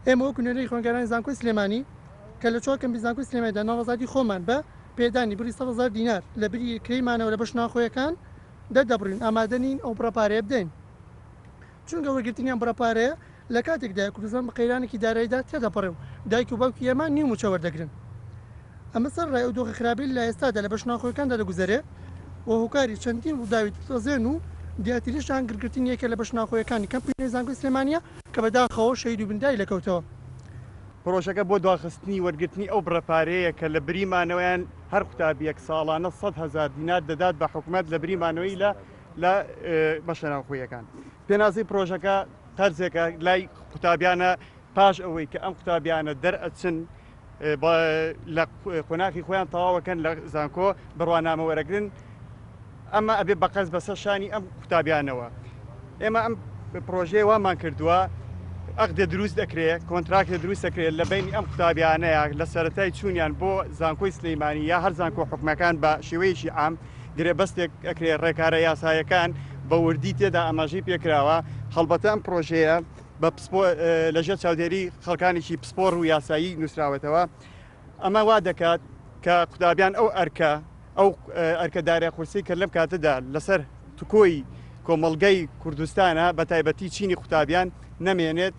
ئێمە وەکو نوێنەری خوێندکارانی زانکۆی سلێمانی کە لە چوار کەمپی زانکۆی سلێمانیدا ناڕەزایەتی خۆمان بە پێدانی بڕی 100,000 دینار لە بری کرێی مانەوە لە بەشە ناوخۆیەکان دەردەبڕین، ئامادە نین ئەو بڕە پارەیە بدەین، چونکە وەرگرتنی ئەم بڕە پارەیە لە کاتێکدایە کوردستان بە قەیرانێکی داراییدا تێدەپەڕێ و دایک و باوکی ئێمە نیو مووچە وەردەگرن. ئەمە سەرەڕای ئەو دۆخە خراپەی لە ئێستادا لە بەشە ناوخۆیەکاندا دەگوزەرێ و هۆکاری چەندین ڕووداوی دڵتەزێن و دیارترینیشیان گڕگرتنی یەکێ لە بەشە ناوخۆیەکانی کەمپی نوێی زانکۆی سلێمانییە کە بەداخەوە شەهید و برینداری لێکەوتەوە. پڕۆژەکە بۆ دواخستنی وەرگرتنی ئەو بڕە پارەیە کە لە بری مانەوەیان هەر قوتابییەک ساڵانە 100,000 دینار دەدات بە حکومەت لە بری مانەوەی لە لە بەشە ناوخۆیەکان. پێناسەی پڕۆژەکە قەرزێکە لای قوتابیانە پاش ئەوەی کە ئەم قوتابیانە دەرئەچن لە قۆناخی خۆیان تەواوەکەن لە زانکۆ بڕوانامە وەرەگرن ئەمە ئەبێ بە قەرز بەسەر شانی ئەم قوتابیانەوە ئێمە ئەم پرۆژەیە وامان کردووە ئەقدێ دروست دەکرێ کۆنتراکتێ دروست دەکرێت لە بینی ئەم قوتابیانەیە لە سەرەتای چوونیان بۆ زانکۆی سلەیمانی یا هەر زانکۆ حکومەکان بە شێوەیەکی عام گرێبەستێک ئەکرێ ڕێکارە یاسایەکان بە وردی تێدا ئاماژەی پێکراوە هەڵبەتە ئەم پرۆژەیە بە پسپۆ لەژێر چاودێری خەڵکانێکی پسپۆڕ و یاسایی نووسراوەتەوە ئەمە وا دەکات کە قوتابیان ئەو ئەرکە ئەو ئەرکە دارە قورسی کە لەم کاتەدا لەسەر تکۆی کۆمەڵگەی کوردستانە بە تایبەتی چینی قوتابیان نەمێنێت.